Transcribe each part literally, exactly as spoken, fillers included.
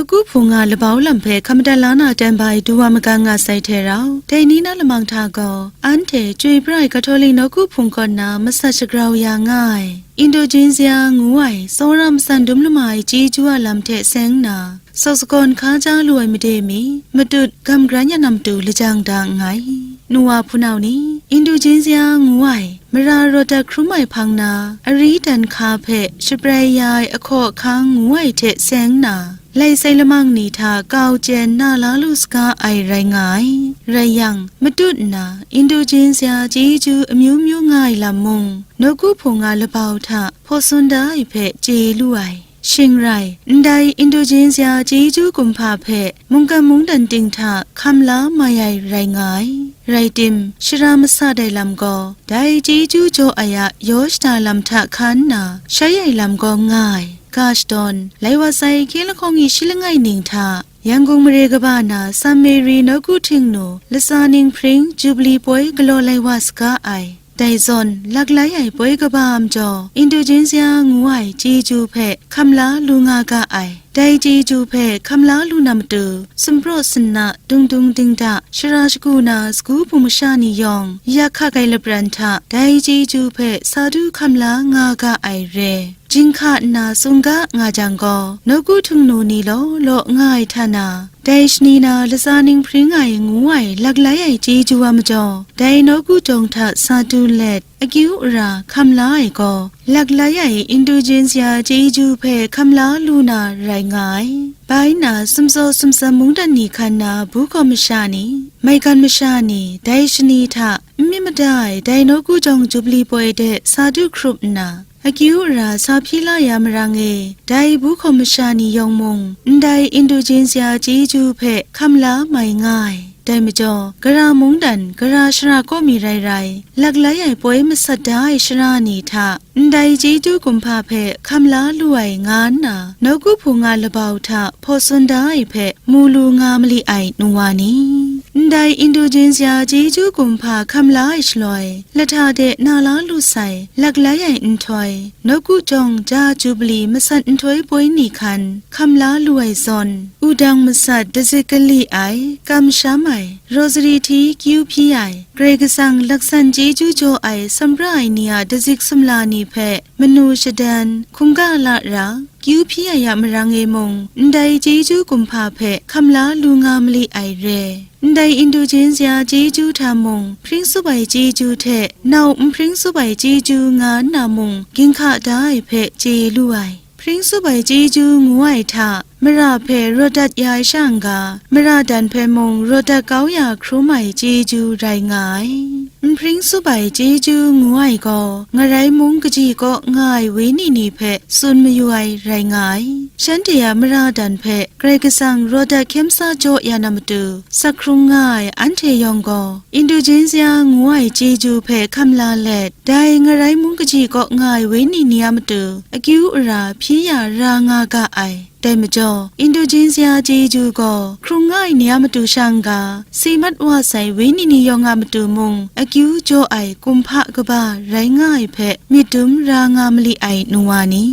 Nawku Hpung a labau lam hpe hkam madat la na ten bai du wa magang nga sai hte rau, dai ni na lamang hta gaw, anhte chyoi pra ai Katolik Nawku Hpung kaw na masat shagrau ya nga ai, Indulgensia ngu ai tsawra matsan dum lama ai chyeju a lam hte seng nna, sawk sagawn hka ja lu ai made mi, matut gam gran ya na matu lajang da nngai. Nu wa hpunau ni, Indulgensia ngu ai mara rawt dat hkrum ai hpang na, ari dan hka hpe shabrai ya ai ahkaw ahkang ngu ai hte seng nna, lai sai lamang ni hta kau chyen na la lu saga ai rai nga ai. Rai yang, matut nna, Indulgensia chyeju amyu myu nga ai lam mung, Nawku Hpung a labau hta hpaw tsun da ai hpe chye lu ai. Shing rai, ndai Indulgensia chyeju kumhpa hpe mungkan mungdan ting hta hkam la mai ai rai nga ai. Rai tim, shara masat ai lam gaw, dai chyeju jaw ai a yaw shada lam hta hkan nna, shai ai lam gaw nga ai. Ga shadawn, lai wa sai hkye lahkawng i shi langai ning hta, Yangon mare kaba na San Mary Nawku Htingnu latsa ning hpring Jubili poi galaw lai wa saga ai. Dai zawn, lak lai ai poi kaba a majaw, Indulgensia ngu ai chyeju hpe hkam la lu nga ga ai. Dai chyeju hpe hkam la lu na matu, sumpraw sinna, dungdung dingda, shara shagu na sagu bum masha ni yawng, yak hkak ai lapran hta dai chyeju hpe sa du hkam la nga ga ai re. Jinghka nna sung ga nga jang gaw, Nawku Htingnu ni law law nga ai hta na, dai shani na latsa ning hpring ai ngu ai lak lai ai chyeju wa majaw, dai Nawku jawng hta sa du let, akyu ara hkam la ai gaw, lak lai ai Indulgensia chyeju hpe hkam la lu na rai nga ai. Bai nna, sumsaw sumsam mungdan ni hkan na bu hkaw masha ni, maigan masha ni, dai shani hta n myit mada ai dai Nawku jawng Jubili poi de sa du hkrup nna, akyu ara sa hpyi la ya marang e, dai bu hkaw masha ni yawng mung, ndai Indulgensia chyeju hpe hkam la mai nga ai. Dai majaw, gara mungdan, gara shara kaw mi rai rai, lak lai ai poi masat da ai shara ni hta, ndai chyeju kumhpa hpe hkam la lu ai nga nna, Nawku Hpung a labau hta hpaw tsun da ai hpe mu lu nga mali ai nu wa ni? Ndai Indulgensia chyeju kumhpa hkam la ai shaloi, lahta de na la lu sai, lak lai ai nhtoi, Nawku jawng ja Jubili masat nhtoi poi ni hkan hkam la lu ai zawn, wudang masat dazik kali ai, kamsham ai, rosary hti kyu hpyi ai, Karai Kasang laksan chyeju jaw ai sumra ai ni a dazik sumla ni hpe manu shadan, hkungga la ra, kyu hpyi ai a marang e mung, ndai chyeju kumhpa hpe hkam la lu nga mali ai re. Ndai Indulgensia chyeju hta mung, hpring tsup ai chyeju hte nau n hpring tsup ai chyeju nga nna mung, ginhka da ai hpe chye lu ai. Hpring tsup ai chyeju ngu ai hta, mara hpe rawt dat ya ai sha n-ga, mara dan hpe mung rawt dat kau ya hkrum ai chyeju rai nga ai. N hpring tsup ai chyeju ngu ai gaw, ngarai mung kaji kaw nga ai wenyi ni hpe tsun mayu ai rai nga ai. Shanhte a mara dan hpe Karai Kasang rawt dat hkyem sa jaw ya na matu, sak hkrung nga ai anhte yawng gaw, Indulgensia ngu ai chyeju hpe hkam la let, dai ngarai mung kaji kaw nga ai wenyi ni a matu akyu ara hpyi ya ra nga ga ai. Dai majaw, Indulgensia chyeju gaw hkrung nga ai ni a matu sha n-ga, si mat wa sai wenyi ni yawng a matu mung akyu jaw ai kumhpa kaba rai nga ai hpe myit dum ra nga mali ai nu wa ni?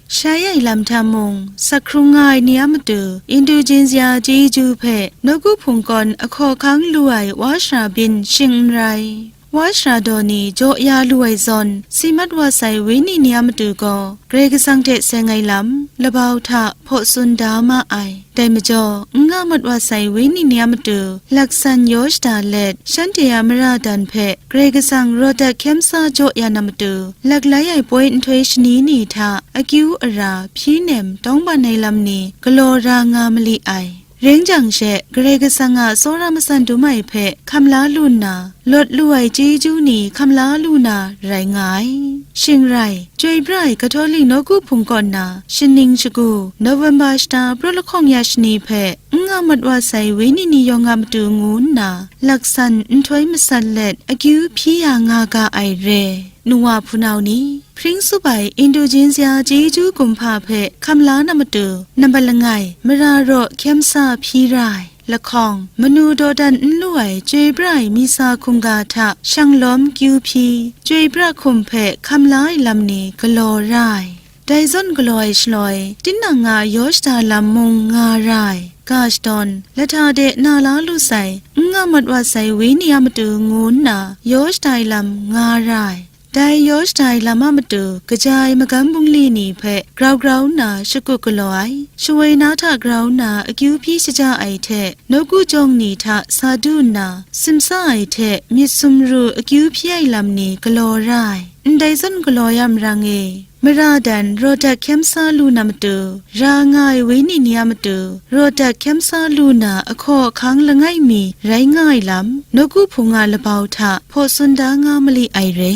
Shai ai lam hta mung, sak hkrung nga ai ni a matu, Indulgensia chyeju hpe nawku hpung kawn ahkaw ahkang lu ai wa shara byin shing n rai. Wa shara daw ni jaw ya lu ai zawn, si mat wa sai wenyi ni a matu gaw, Karai Kasang hte seng ai lam, labau hta hpaw tsun da ma ai. Dai majaw, n nga mat wa sai wenyi ni a matu, laksan yaw shada let, shanhte a mara dan hpe Karai Kasang rawt dat hkyem sa jaw ya na matu, laklai ai poi nhtoi shani ni hta akyu ara hpyi nem tawngban ai lam ni galaw ra nga mali ai. Ring jang she, Karai Kasang a tsawra matsan dum ai hpe hkam la lu nna, lawt lu ai chyeju ni hkam la lu na rai nga ai. Shing rai, Chyoi pra ai Catholic nawku hpung kaw na, shaning shagu, November shata prat lahkawng ya shani hpe, n nga mat wa sai wenyi ni yawng a matu ngu nna, laksan nhtoi masat let, akyu hpyi ya nga ga ai re. Nu wa hpunau ni, hpring tsup ai Indulgensia chyeju kumhpa hpe hkam la na matu, nambat langai, mara raw hkyem sa hpyi ra ai. Lahkawng, manu dawdan n lu ai chyoi pra ai misa hkungga hta shanglawm kyu hpyi, chyoi pra hkum hpe hkam la ai lam ni galaw ra ai. Dai zawn galaw ai shaloi, tinang a yaw shada lam mung nga ra ai, ga shadawn, lahta de na la lu sai, n nga mat wa sai wenyi a matu ngu nna, yaw shada ai lam nga ra ai. Dai yaw shada ai lam a matu, kaja ai magam bungli ni hpe grau grau nna shakut galaw ai, shawoi na hta grau nna akyu hpyi shaja ai hte, nawku jawng ni hta sa du nna, simsa ai hte myit sumru akyu hpyi ai lam ni galaw ra ai. Ndai zawn galaw ya marang e, mara dan raw dat hkyem sa lu na matu, ra nga ai wenyi ni a matu, raw dat hkyem sa lu na ahkaw ahkang langai mi rai nga ai lam, nawku hpung a labau hta hpaw tsun da nga mali ai re.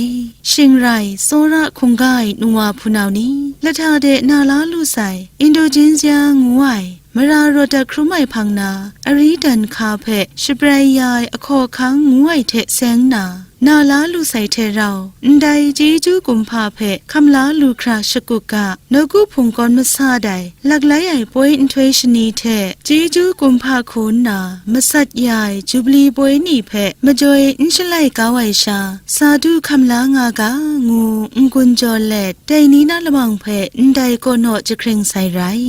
Shing rai, tsawra hkungga ai nu wa hpunau ni, lahta de na la lu sai, Indulgensia ngu ai, mara raw dat hkrum ai hpang na, ari dan hka hpe shabrai ya ai ahkaw ahkang ngu ai hte seng na, na la lu sai hte rau, ndai chyeju kumhpa hpe hkam la lu hkra shakut ga, nawku hpung kawn masa dai, laklai ai poi nhtoi shani hte chyeju kumhpa hku nna masat ya ai Jubli poi ni hpe majoi n shalai kau ai sha, sa du hkam la nga ga, ngu n-gun jaw let, dai ni na lamang hpe ndai kaw naw jahkring sai rai.